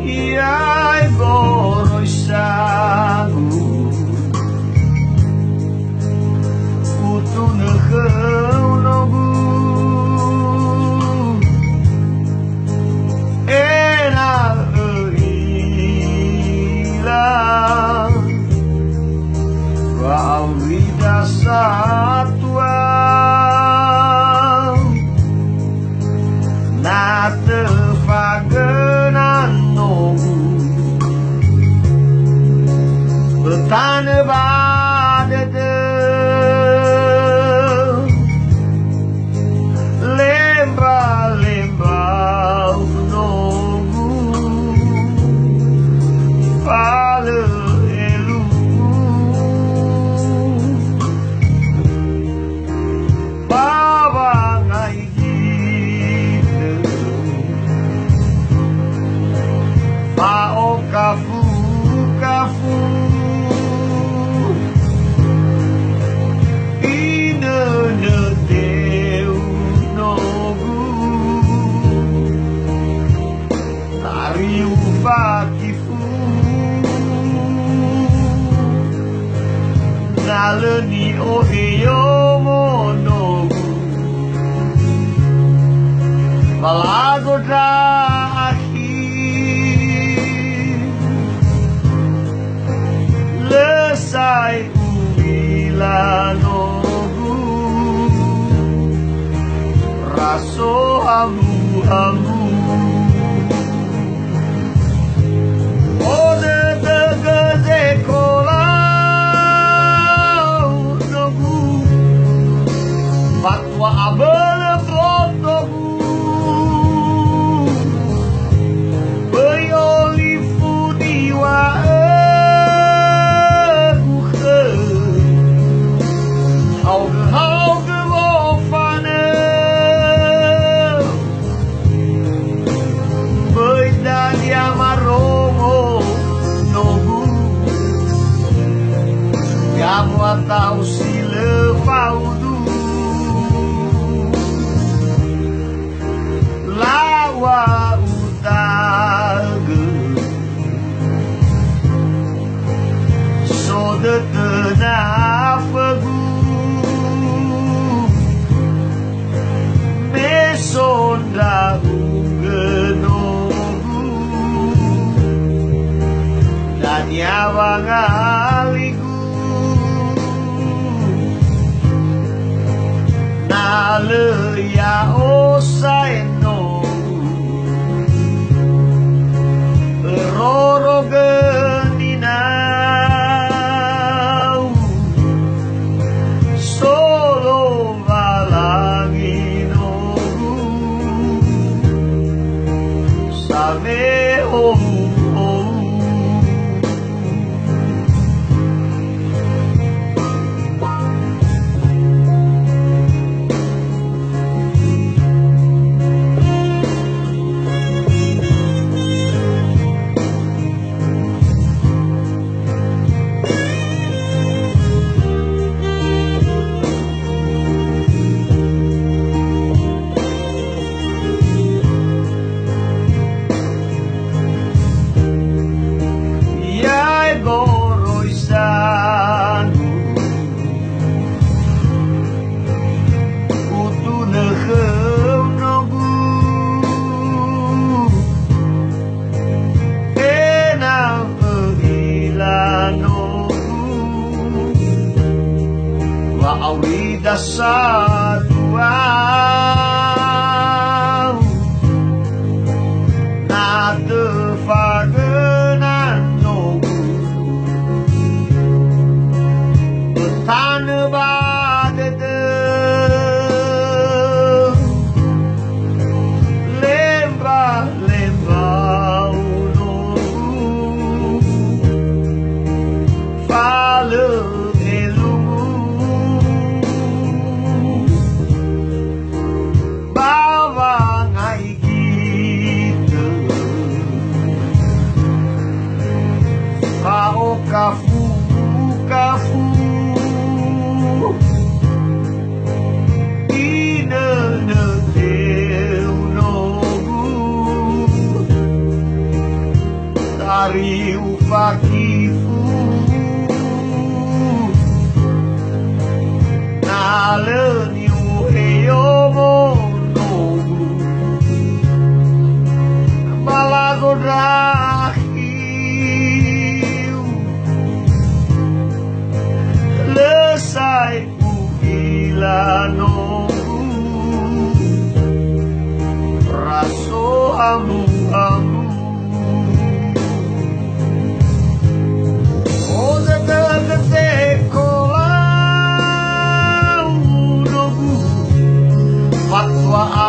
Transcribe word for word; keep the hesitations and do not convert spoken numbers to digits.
Ia goroisa-Gu, utunö khöu nogu, ena'ö ö'ila wa'aurida satua. Na töfagöna nogu, ötanö ba dödö, lemba-lemba nogu, falö elugu. Ba wangai gitö, fa'okafu-kafu, inönö deu nogu, tariu faki Na lö ni'o'eyomo nogu, ba lazo ndra'akhi. Lö sa'ae u'ila nogu, raso hamu-hamu. Odödögö zekola nogu, fatua abölö mbotogu. Böi olifu niŵa'ögu khöu, haogö-haogö wofanö. Böi dania marongo nogu, ya muata'u si lö faudu. Lawa'u da'ögö. So dödö nafögu, me so ndra'ugö nogu, dania wangaligu. Na lö ya'o saeno, rorogö ninau, solo walangi nogu, same'ou-ou. Ya'e goroisa-Gu, utunö khöu nogu, ena'ö ö'ila nogu, wa'aurida satua. Na töfagöna nogu, ötanö ba dödö, lemba-lembau nogu, falö elugu. Ba